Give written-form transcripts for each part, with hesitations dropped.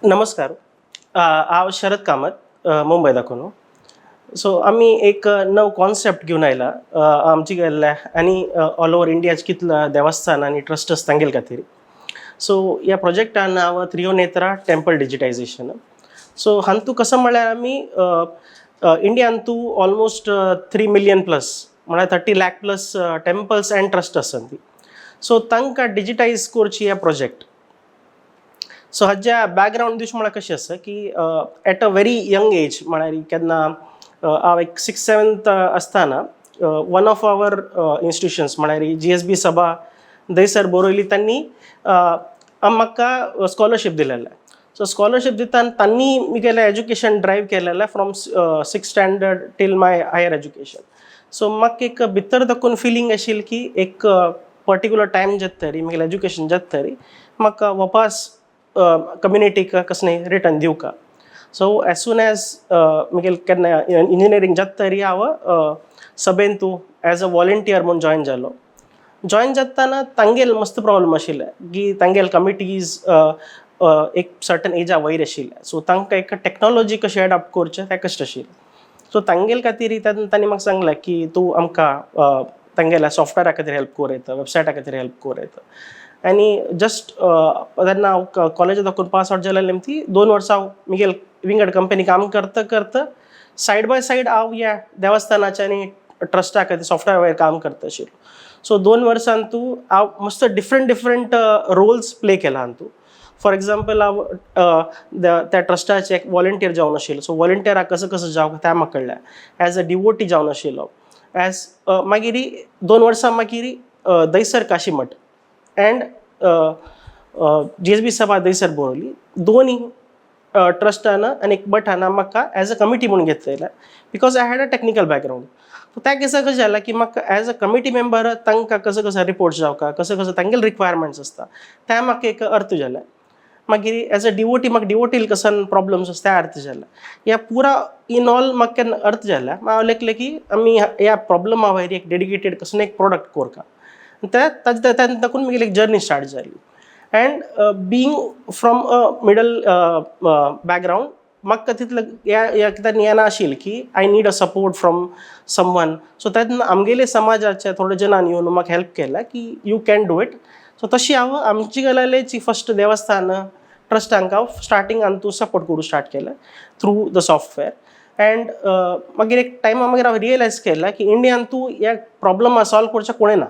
नमस्कार, हांव शरद कामत, मुंबय दाखोवन. सो आमी एक नव कॉन्सेप्ट घेवन आयला आमची गेल्ल्या आनी ऑल ओवर इंडियाच कितला देवस्थान आनी ट्रस्ट आसा तांगेले खातीर. सो ह्या प्रोजेक्टान नांव त्रियोनेत्रा टेम्पल डिजिटायझेशन. सो हांतू कसो म्हळ्यार आमी इंडियान तूं ऑलमोस्ट 3 मिलियन प्लस, म्हळ्यार 30 lakh plus temples and trust आसा ती. सो तांकां डिजिटायज करची ह्या प्रोजेक्ट. सो हाज्या बॅकग्रावंड दिवचे म्हळ्यार कशें आसा की at a very young age, म्हळ्यार केन्ना हांव एक सिक्स सेवन्थ आसतना, वन ऑफ our institutions म्हळ्यार जीएसबी सभा दहीसर बोरवली, तांणी म्हाका स्कॉलरशीप दिलेलें. सो स्कॉलरशीप दितना तांणी म्हगेलें एज्युकेशन ड्रायव केलेलें from six standard till my higher education. So म्हाका एक भितर दाखोवन फिलींग आशिल्ली की एक पर्टिक्युलर टायम जाता तरी, म्हगेलें एज्युकेशन जाता तरी, म्हाका वापस कम्युनिटीक कसलें रिटर्न दिवका. सो एज सून एज म्हगेलें केन्ना इंजिनियरींग जाता तरी, हांव सभेन तूं एज अ वॉलंटियर म्हूण जॉयन जालो. जॉयन जाताना तांगेल मस्त प्रॉब्लम आशिल्ले की तांगेल कमिटीज एक सर्टन एजा वयर आशिल्ले. सो तांकां एक टॅक्नोलॉजी कशी एडॉप्ट करचें तें कश्ट आशिल्लें. सो तांगेल खातीर तांणी म्हाका सांगलें की तूं आमकां तांगेल्या सॉफ्टवेरा खातीर हेल्प कर येता, वेबसायटा खातीर हेल्प कर येता. आनी जस्ट तेन्ना हांव कॉलेजा दाखोवन पास आवट जालें. ती 2 वर्सां हांव म्हगेल विंगड कंपनी काम करता करता, सायड बाय सायड हांव ह्या देवस्थानाच्या आनी ट्रस्टा खातीर सॉफ्टवेअर वयर काम करता आशिल्लो. सो 2 वर्सान तूं हांव मस्त डिफरंट डिफरंट रोल्स प्ले केला हातूंत. फॉर एग्जाम्पल, हांव त्या ट्रस्टाचे एक वॉलंटियर जावन आशिल्लो. सो वॉलंटियराक कसो कसो जावं तें म्हाका कळ्ळें. एज अ डिवोटी जावन आशिल्लो. एज मागीर 2 वर्सां मागीर दहीसर काशीमठ अँड जीएसबी सभा दहीसर बोरवली, दोनी ट्रस्टान आनी एक मठान म्हाका एज अ कमिटी म्हणून घेतलेलें because I had a technical background. So त्या केसा कशें जालें की म्हाका एज अ कमिटी मेंबर तांकां कसो कसो रिपोर्ट्स जावका, कसो कसो तांगेले रिक्वायरमेंट्स आसता, तें म्हाका एक अर्थ जालें. मागीर एज अ डिवोटी म्हाका डिवोटील कसन प्रॉब्लम्स आसता तें अर्थ जालें. ह्या पुरा इन ऑल म्हाका केन्ना अर्थ जालें, हांव लेखलें की आमी ह्या प्रॉब्लमा वयर एक डेडिकेटेड कसलें एक प्रोडक्ट कोरका. त्या ताजे ताकून म्हगेली एक जर्नी स्टार्ट जाली. And being from a middle background, म्हाका तितलें ह्या ह्या कित्याक येना आशिल्लें की I need a support from someone. So तेन्ना आमगेले समाजाचे थोडे जाणांनी येवन म्हाका हेल्प केलें की you can do it. So तशी हांव आमची गजालीची फस्ट देवस्थान ट्रस्टांक हांव स्टार्टिंगान तूं सपोर्ट करूं स्टार्ट केलें थ्रू the software. And मागीर एक टायमा मागीर हांव रियलायज केलें की इंडियान तूं ह्या प्रॉब्लमा सॉल्व करचें कोणें ना.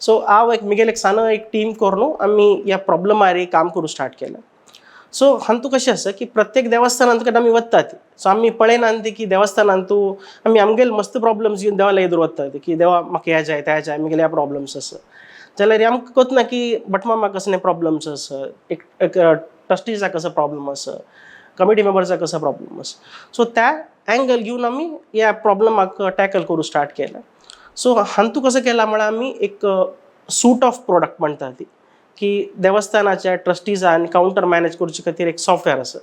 सो हांव एक म्हगेले एक सान एक टीम करून आमी ह्या प्रॉब्लमार काम करूं स्टार्ट केलें. सो हातूंत कशें आसा की प्रत्येक देवस्थानांत केन्ना आमी वतात, सो आमी पळयनात ती की देवस्थानांत तूं आमी आमगेले मस्त प्रॉब्लम्स घेवन देवाला एदोर वतात की देवा, म्हाका हें जाय, तें जाय, म्हगेले हे प्रॉब्लम्स आसा. जाल्यार आमकां कळना की भटमामा कसले प्रॉब्लम्स आसा, एक एक ट्रस्टीजा कसो प्रॉब्लम आसा, कमिटी मेंबर्सा कसो प्रॉब्लम आसा. सो त्या एंगल घेवन आमी ह्या प्रॉब्लमाक टॅकल करूं स्टार्ट केलें. सो हातूंत कसो केलां म्हळ्यार आमी एक सूट ऑफ प्रोडक्ट म्हणटा ती की देवस्थानाच्या ट्रस्टीजान कावंटर मॅनेज करचे खातीर एक सॉफ्टवेअर आसा,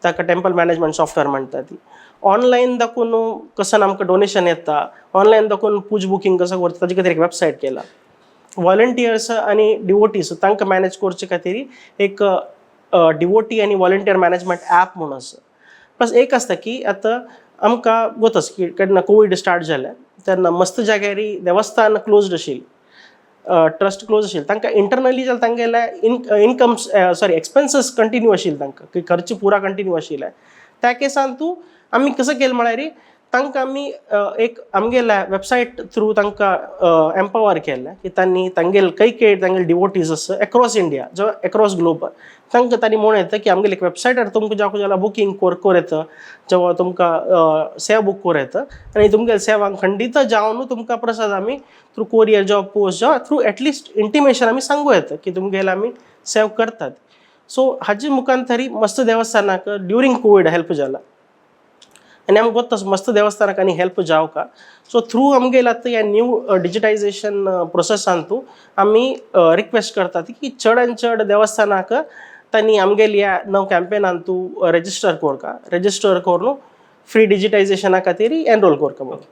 ताका टेम्पल मॅनेजमेंट सॉफ्टवेअर म्हणटा ती. ऑनलायन दाखोवन कसं आमकां डोनेशन येता, ऑनलायन दाखोवन पूज बुकींग कसं करता, ताजे खातीर एक वेबसायट केला. वॉलंटियर्स आनी डिवोटीज तांकां मॅनेज करचे खातीर एक डिवोटी आनी वॉलंटियर मॅनेजमेंट ॲप म्हणून आसा. प्लस एक आसता की आतां आमकां गोत आसा की केन्ना कोवीड स्टार्ट जालें तेन्ना मस्त जाग्यार देवस्थान क्लोज्ड आशिल्लें, ट्रस्ट क्लोज आशिल्लें. तांकां इंटरनली जाल्यार तांगेले इनकम, सॉरी, एक्सपेन्सीस कंटिन्यू आशिल्ले, तांकां की खर्च पुरा कंटिन्यू आशिल्ले. त्या केसान तूं आमी कसो केलें म्हळ्यार तांकां आमी एक आमगेल्या वेबसायट थ्रू तांकां एम्पावर केलें की तांणी तांगेल खंय खंय तांगेले डिवोटीज आसा एक्रॉस इंडिया जावं एक्रॉस ग्लोब, तांकां तांणी म्हणूं येता की आमगेले एक वेबसायटार तुमकां जावं जाल्यार बुकींग कर येता, जेव्हा तुमकां सेवा बूक करूं येता आनी तुमगेले सेवांक खंडीत जावन तुमकां प्रसाद आमी थ्रू कोरियर जावं पोस्ट जावं थ्रू एटलिस्ट इंटिमेशन आमी सांगू येता की तुमगेले आमी सेव करतात. सो हाजे मुखार तरी मस्त देवस्थानाक ड्युरींग कोवीड हेल्प जाला आनी आमकां गोत्त आसा मस्त देवस्थानाक आनी हेल्प जावका. सो थ्रू आमगेले आतां ह्या न्यू डिजिटायजेशन प्रोसेसांतू आमी रिक्वेस्ट करतात की चड आनी चड देवस्थानाक तांणी आमगेली ह्या नव कॅम्पेनान तूं रेजिस्टर करका, रेजिस्टर करून फ्री डिजिटायजेशना खातीर एनरोल करका म्हणून.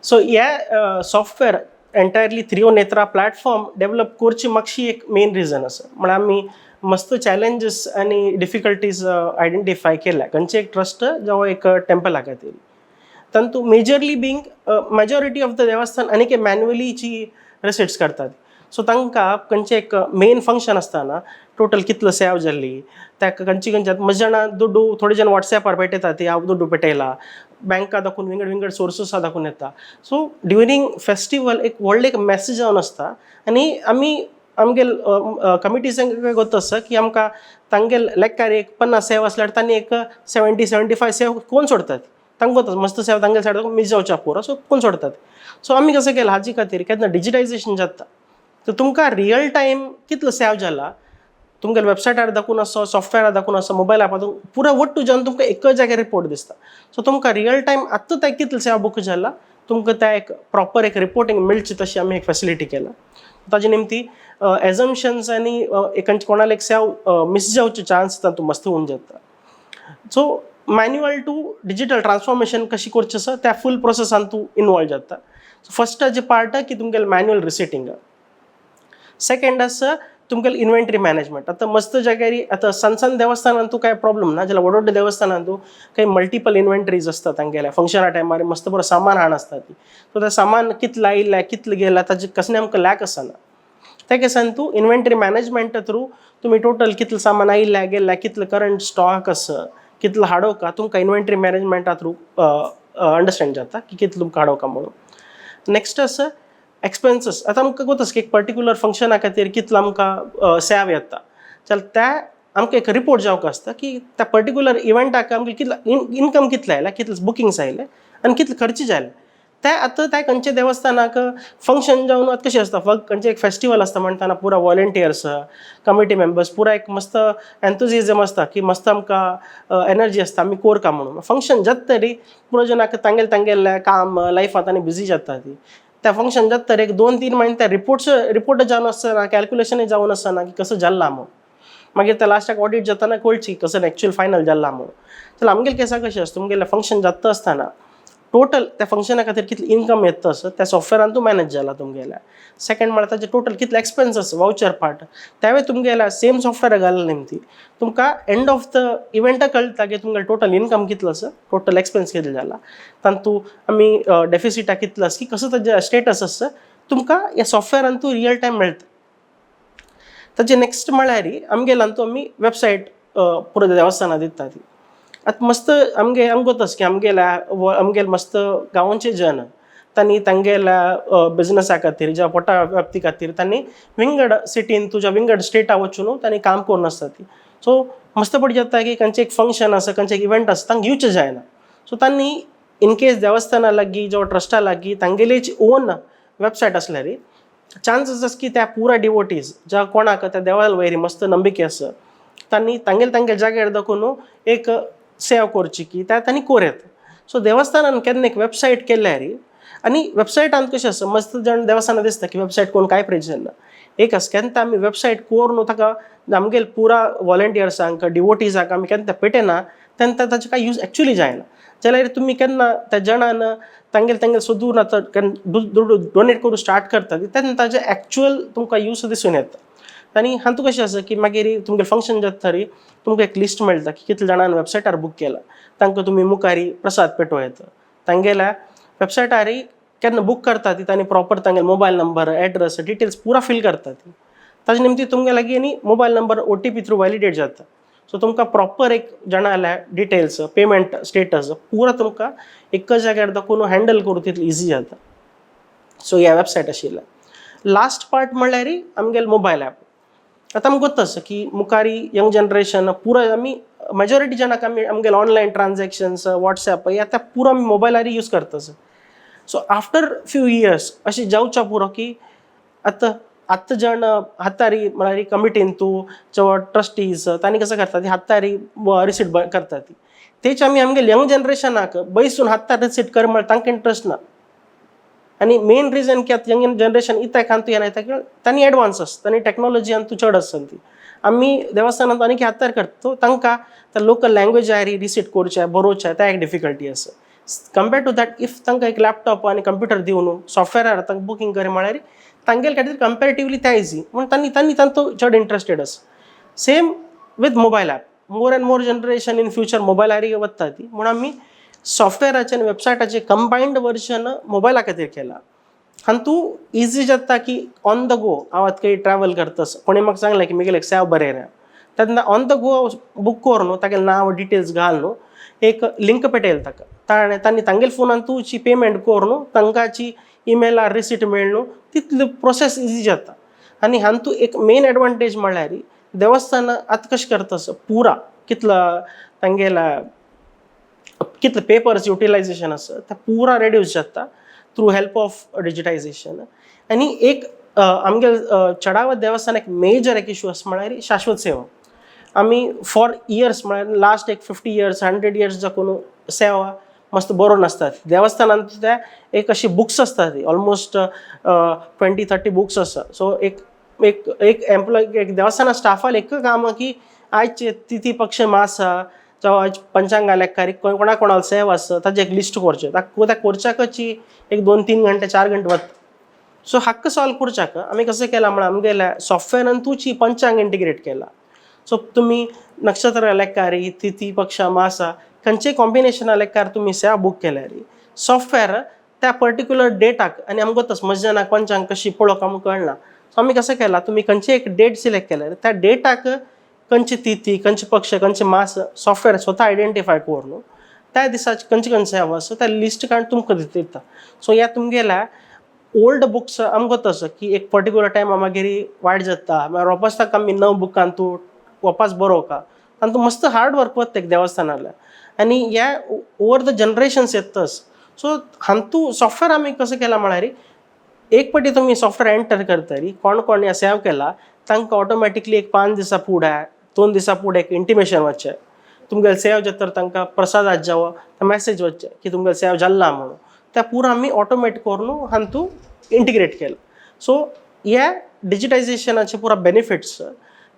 सो हे सॉफ्टवेअर एंटायरली त्रियोनेत्रा प्लॅटफॉर्म डेवलप करची मातशी एक मेन रिजन आसा. म्हळ्यार आमी मस्त चॅलेंजीस आनी डिफिकल्टीज आयडेंटिफाय केल्या खंयचे एक ट्रस्ट जावं एक टेम्पला खातीर. तांतू majorly being majority of the देवस्थान आनी मॅन्युअलीची रिसिट्स करतात. सो तांकां खंयचें एक मेन फंक्शन आसतना टोटल कितलो सेव जाल्ली, ताका खंयची खंयची आतां मस्त जाणां दुडू, थोडे जाण वॉट्सॅपार पेटयतात, ती हांव दुडू पेटयला, बँका दाखोवन, विंगड विंगड सोर्सीसा दाखोवन येता. सो ड्युरींग फेस्टिवल एक व्हडलें एक मॅसेज जावन आसता आनी आमी आमगेल कमिटीजांक गोत आसा की आमकां तांगेल लेक्कार एक 50 सेव आसल्यार तांणी एक 70-75 सेव कोण सोडतात. तांकां गोत मस्त सेव तांगेल सायड मीस जावच्या पुरो, सो कोण सोडतात. सो आमी कसं केलां, हाजे खातीर केन्ना डिजिटायझेशन जाता तर तुमकां रियल टायम कितलो सेव जाला, तुमगेले वेबसायटार दाखोवन आसो, सॉफ्टवॅरार दाखोवन आसो, मोबायल एपार, पुरो वट्टू जावन तुमकां एकच जाग्यार रिपोर्ट दिसता. सो तुमकां रियल टायम आत्तां ते कितलो सेवा बूक जाला, तुमकां त्या एक प्रॉपर एक रिपोर्टींग मेळची तशी आमी एक फेसिलिटी केला. ताजे निमती एजम्पशन्स आनी एक कोणाला एक सेव मिस जावचे चान्स तातूंत मस्त होवन जाता. So manual to digital transformation कशी करचें आसा, त्या फूल प्रोसेसान तूं इनवॉल्व जाता. सो फर्स्टाचे पार्ट की तुमगेले मॅन्युअल रिसिटींग. सेकंड आसा तुमगेले इन्व्हेंटरी मॅनेजमेंट. आतां मस्त जाग्यार, आतां सान सान देवस्थानान तूं काय प्रॉब्लम ना, जाल्यार व्हड व्हड देवस्थानान तूं काही मल्टिपल इन्व्हेंटरीज आसता. तांगेल्या फंक्शना टायमार मस्त बरो सामान हाड आसता ती. सो तें सामान कितलें आयिल्लें, कितलें गेलां, ताजें कसलें आमकां लॅक आसना. त्या केसान तूं इन्व्हेंटरी मॅनेजमेंटा थ्रू तुमी टोटल कितलें सामान आयिल्लें, गेल्लें, कितलें करंट स्टॉक आसा, कितलो हाडोवका, तुमकां इन्व्हेंटरी मॅनेजमेंटा थ्रू अंडरस्टँड जाता की कितलें तुमकां हाडोवका म्हणून. नेक्स्ट आसा एक्सपेन्सीस. आतां आमकां गोत आसा की एक पर्टिक्युलर फंक्शना खातीर कितलो आमकां सेव येता, जाल्यार त्या आमकां एक रिपोर्ट जावंक आसता की त्या पर्टिक्युलर इव्हेंटाक आमकां कितलो इनकम कितलें आयलें, कितले बुकिंग्स आयले आनी कितले खर्च जाले ते. आतां त्या खंयच्या देवस्थानाक फंक्शन जावन आतां कशें आसता, फक्त खंयचें एक फेस्टिवल आसता म्हणटाना पुरा वॉलंटियर्स, कमिटी मेंबर्स, पुरा एक मस्त एन्थुजियाझम आसता की मस्त आमकां एनर्जी आसता, आमी कोरका म्हणून. फंक्शन जाता तरी पुरो जणांक तांगेले तांगेले काम लायफांत आनी बिजी जाता ती. त्या फंक्शन जाता तरी एक 2-3 म्हयने त्या रिपोर्ट्स रिपोर्ट जावन आसना, कॅल्क्युलेशनय जावन आसना की कसो जाल्ला म्हणून. मागीर त्या लास्टाक ऑडिट जाताना कळची कसं एक्चुअल फायनल जाल्ला म्हणून. जाल्यार आमगेले केसा कशें आसता, तुमगेलें फंक्शन जाता आसतना टोटल त्या फंक्शना खातीर कितलें इनकम येता आसत, त्या सॉफ्टवॅरान तूं मॅनेज जाला तुमगेल्या. सेकंड म्हळ्यार ताजे टोटल कितले एक्सपेन्सीस, वावचर पार्ट, त्यावेळी तुमगेल्या सेम सॉफ्टवॅर घालले निमती तुमकां एंड ऑफ the इव्हेंटा कळटा की तुमगेलें टोटल इनकम कितलो आसा, टोटल एक्सपेन्स कितलो जाला, तातूंत आमी डेफिसिटा कितलो आसा, की कसो ताजें स्टेटस आसा, तुमकां ह्या सॉफ्टवॅरान तूं रियल टायम मेळटा. ताजे नेक्स्ट म्हळ्यार आमगेल्यान आमी वेबसायट पुरो देवस्थानां दिता ती. आतां मस्त आमगे आमकां गोत आसा की आमगेल्या आमगेले मस्त गांवचे जन तांणी तांगेल्या बिजनसा खातीर जावं पोटा व्याप्ती खातीर तांणी विंगड सिटीन तुज्या विंगड स्टेटा वचून तांणी काम करून आसता ती. सो मस्त पट जाता की खंयचें एक फंक्शन आसा, खंयचें एक इव्हेंट आसा, तांकां येवचें जायना. सो तांणी इन केस देवस्थाना लागीं जावं ट्रस्टा लागीं तांगेलीच ओन वेबसायट आसल्यार चान्सीस आसा की त्या पुरा डिवोटीज ज्या कोणाक त्या देवाल वयर मस्त नंबिके आसा, तांणी तांगेले तांगेले जाग्यार दाखोवन एक सेवा करची की त्या तांणी कोर येता. सो देवस्थानान केन्ना एक वेबसायट केल्यार आनी वेबसायटान कशें आसा, मस्त जाण देवस्थानां दिसता की वेबसायट कोण कांय प्रयोजन ना. एक आसा, केन्ना आमी वेबसायट करून ताका आमगेले पुरा वॉलंटियर्सांक, डिवोटीजांक आमी केन्ना पेटयना, तेन्ना ताचो कांय यूज एक्चुली जायना. जाल्यार तुमी केन्ना त्या जाणान तांगेले तांगेले सोदून आतां केन्ना दुडू डोनेट करूंक स्टार्ट करता, तेन्ना ताजें एक्चुअल तुमकां यूज दिसून येता. आनी हातूंत कशें आसा की मागीर तुमगेलें फंक्शन जाता तरी तुमकां एक लिस्ट मेळटा की कितले जाणांनी वेबसायटार बूक केला, तांकां तुमी मुखारी प्रसाद पेटोवं येता. तांगेल्या वेबसायटार केन्ना बूक करता ती, तांणी प्रॉपर तांगेले मोबायल नंबर, एड्रेस, डिटेल्स पुरा फील करता ती. ताजे निमती तुमगे लागीं आनी mobile number OTP through validate जाता. सो तुमकां प्रॉपर एक जाणां डिटेल्स, पेमेंट स्टेटस पुरा तुमकां एकच जाग्यार दाखोवन हँडल करूं तितलें इजी जाता. सो ह्या वेबसायट आशिल्ल्या. लास्ट पार्ट म्हणल्यार आमगेले मोबायल ॲप. आतां आमकां गोत्त आसा की मुखारी यंग जनरेशन पुरा आमी मेजॉरिटी जाणांक आमी आमगेले ऑनलायन ट्रान्झॅक्शन्स, वॉट्सॅप हे आतां पुरो आमी मोबायलार यूज करता. सो आफ्टर फ्यू इयर्स अशें जावच्या पुरो की आतां आत्तां जाण हातारी म्हळ्यार कमिटीन तूं जावं ट्रस्टीज तांणी कसं करता ती हातारी रिसीट करता ती. तेच आमी आमगे यंग जनरेशनाक बैसून हातार रिसीट कर म्हळ्यार तांकां इंट्रस्ट ना. आनी मेन रिजन की आतां यंग जनरेशन इत्याक अंतू येना, कित्याक तांणी एडवान्स आसा, तांणी टॅक्नॉलॉजी अंतू चड आसा ती. आमी देवस्थानांत आनी हातार करता, सो तांकां त्या लोकल लँग्वेजार रिसीट करचें, बरोवचें, त्या एक डिफिकल्टी आसा. कम्पेर टू that, if तांकां एक लॅपटॉप आनी कंप्युटर दिवन सॉफ्टवॅरार तांकां बुकींग कर म्हळ्यार तांगेले खातीर कंपेरेटिवली तें इजी म्हूण तांणी तांणी तांतू चड इंट्रस्टेड आसा. Same with mobile app. More and more generation in future मोबायलार वता ती, म्हणून आमी सॉफ्टवेअराचे आनी वेबसायटाचे कंबायंड वर्जन मोबायला खातीर केला. हातूं इजी जाता की ऑन the गो हांव आतां खंय ट्रॅवल करता, कोणी म्हाका सांगलें की म्हगेलें एक सेवा बरय रे, तेन्ना ऑन the गो बूक कर न्हू, तागेलें नांव डिटेल्स घाल न्हू, एक लिंक पेटयलें ताका, ताणें तांणी तांगेले फोनान तुची पेमेंट कर न्हू, तांकांची इमेलार रिसीट मेळ न्हू, तितली प्रोसेस इजी जाता. आनी हातूं एक मेन एडवांटेज म्हळ्यार देवस्थान आतां कशें करता पुरा कितलो तांगेला कितले पेपर्स युटिलायझेशन आसा ते पुरा रेड्यूस जाता थ्रू हेल्प ऑफ डिजिटायझेशन. आनी एक आमगे चडावत देवस्थान एक मेजर एक इशू आसा म्हळ्यार शाश्वत सेवा. आमी फॉर इयर्स, म्हळ्यार लास्ट एक 50 इयर्स, 100 इयर्स जाकून सेवा मस्त बरोवन आसतात देवस्थानांत. ते एक अशी बुक्स आसतात, ऑलमोस्ट 20-30 बुक्स आसा. सो एक एक एक एम्प्लॉय, एक देवस्थाना स्टाफाल एक काम की आयचे तिथी पक्ष मास आसा जावं आयज पंचांगा लेखारी कोणा कोणाक सेवा आसा ताजें एक लिस्ट करचें, त्या करच्याकची एक 2-3 घंटे, 4 घंटे वता. सो हक्क सॉल्व करच्याक आमी कसं केलां म्हळ्यार आमगेल्या सॉफ्टवेअरान तुची पंचांग इंटिग्रेट केला. सो तुमी नक्षत्र लेखारी, तिथी पक्ष मासा खंयचे कॉम्बिनेशना लेखार तुमी सेवा बूक केल्यार सॉफ्टवेअर त्या पर्टिक्युलर डेटाक, आनी आमकां तस मजनाक पंचांग कशी पळोवंक आमकां कळना, सो आमी कसं केलां, तुमी खंयचे एक डेट सिलेक्ट केल्यार त्या डेटाक खंयची तिथी, खंयचे पक्ष, खंयचे मास सॉफ्टवेअर स्वता आयडेंटिफाय करून न्हू त्या दिसाची खंयचे खंयचे सेवा आसा त्या लिस्ट काडून तुमकां दिता. सो ह्या तुमगेल्या ओल्ड बुक्स आमकां तसो की एक पर्टिक्युलर टायमा मागीर वायट जाता, मागीर वापस ताका आमी नव बुकान तूं वापस बरोवका, आनी तूं मस्त हार्ड वर्क वता एक देवस्थानाला आनी ह्या ओवर the generations येतच. सो हातूं सॉफ्टवेअर आमी कसं केलां म्हळ्यार एक पाटी तुमी सॉफ्टवेअर एंटर करतरी कोण कोण ह्या सेव केला तांकां ऑटोमॅटिकली एक 5 दिसां फुडें, 2 दिसां फुडें एक इंटिमेशन वचचें, तुमगेलें सेव जाता तर तांकां प्रसादात जावं मॅसेज वचचें की तुमगेलें सेव जाल्ला म्हणून. त्या पुरा आमी ऑटोमेट करून हातूं इंटिग्रेट केलां. सो ह्या डिजिटायझेशनाचे पुरा बेनिफिट्स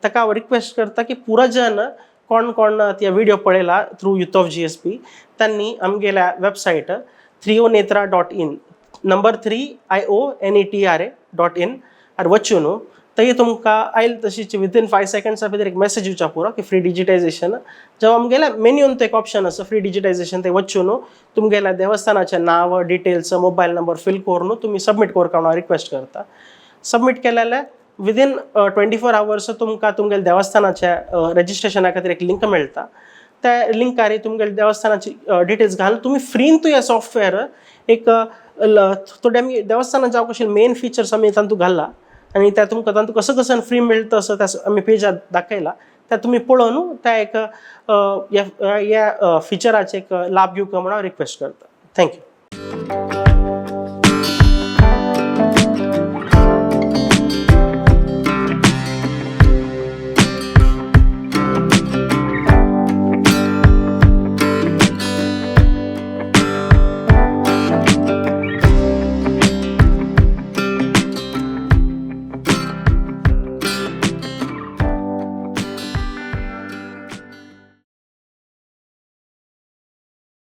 ताका हांव रिक्वेस्ट करता की पुरा जन कोण कोण ते व्हिडिओ पळयला थ्रू युथ ऑफ जीएसपी, त्यांनी आमगेल्या website 3ionetra.in, number 3ionetra.in R वचून थंय तुमकां आयल तशीच विथीन 5 सेकंड्सा भितर एक मॅसेज येवच्या पुरो की फ्री डिजिटायझेशन. जेव्हा आमगेल्या मेन्यून तो एक ऑप्शन आसा फ्री डिजिटायझेशन, ते वचून तुमगेल्या देवस्थानाचें नांव, डिटेल्स, मोबायल नंबर फिल करून तुमी सबमीट करपाक हांव रिक्वेस्ट करता. सबमीट केलें जाल्यार विदीन 24 आवर्स तुमकां तुमगेल्या देवस्थानाच्या रजिस्ट्रेशना खातीर एक लिंक मेळटा. त्या लिंकार तुमगेल्या देवस्थानाची डिटेल्स घालून तुमी फ्रीन तूं हें सॉफ्टवेअर एक थोडे आमी देवस्थानात जावं कशें मेन फिचर्स आमी तातूंत घाल्ला आनी त्या तुमकां तातूंत कसं कसं फ्री मेळटा असं त्या आमी पेजार दाखयला, त्या तुमी पळोवन त्या एक ह्या ह्या फिचराचे एक लाभ घेवंक म्हणून हांव रिक्वेस्ट करता. Thank you.